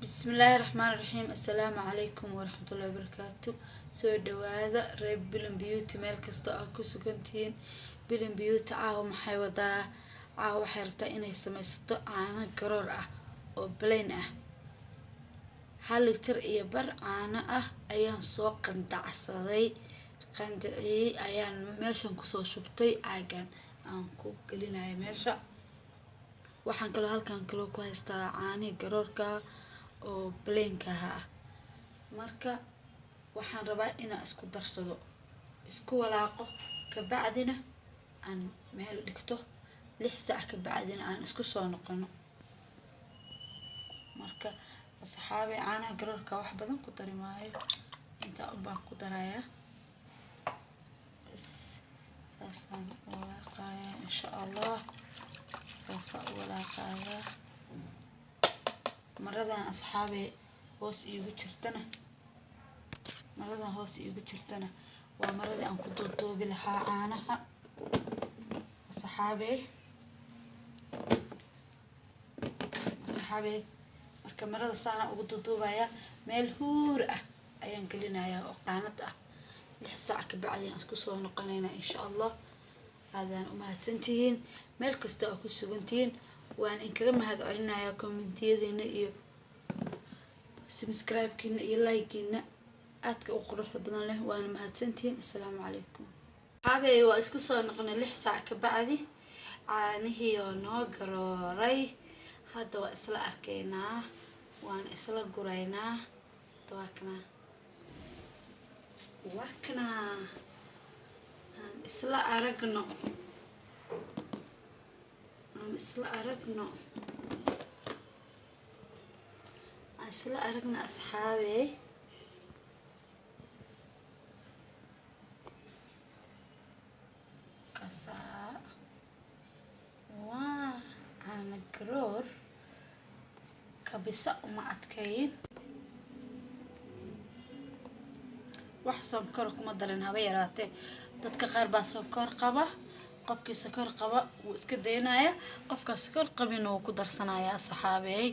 Bismillaahi Raxmaani Raxiim. Assalaamu calaykum waraxmatullaahi wabarakaatu. Soo dhawaada reer Bilan Beauty, meel kasta oo aad ku sugantihiin. Bilan Beauty caawa maxay wadaa? Caawa waxay rabtaa inay samaysato caano garoor ah oo plain ah. 1.5 litir caano ah ayaan soo qandacsaday, qandaciyey ayaan meeshan kusoo shubtay. Caagan aan ku gelinaya meesha. Waxaan kaloo halkan kaloo ku haystaa caanihii garoorka oo plainka ah. Marka waxaan rabaa inaan isku darsado, isku walaaqo, kabacdina aan meel dhigto. 6 saac kabacdina aan isku soo noqono. Marka asxaabi, caanaha garoorka wax badan ku dari maayo, intaa un baan ku darayaa bas. Saasaan u walaaqayaa, insha Allah. Saasaan u walaaqayaa. Maradan, asxaabi, hoos iigu jirtana, maradan hoos iigu jirtana waa maradii aan ku duuduubi lahaa caanaha, asxaabe. Asxaabe, marka marada saana ugu duuduubaya, meel huur ah ayaan gelinayaa oo qaanad ah. 6 saac kabacdi aan isku soo noqonaynaa, insha Allah. Aadaan u mahadsantihiin meel kasta oo ku sugantihiin. Waan inkaga mahad celinayaa commentiyadiina iyo subscribe-kiina iyo like-kiina aadka u quruxda badan leh. Waana mahadsantihiin. Assalaamu calaykum. Asxaabey, waa isku soo noqonay 6 saac kabacdi. Caanihii oo noo garooray hadda waa isla arkaynaa, waan isla guraynaa. Waa kana, waa kana, aan isla aragno, aan isla aragno, aan isla aragno, asxaabey. Kasaa waa caano garoor, kabisa uma adkayn. Wax sonkor kuma darin haba yaraatee. Dadka qaar baa sonkor qaba. Qofkii sonkor qaba wuu iska daynaya, qofkaa sonkor qabina wuu ku darsanaya. Asxaabey,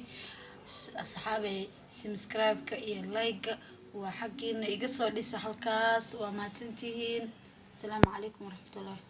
asxaabey, subscribe-ka iyo like-ga waa xaggiina, iga soo dhisa halkaas. Waa mahadsantihiin. Asalaamu calaykum waraxmatullahi.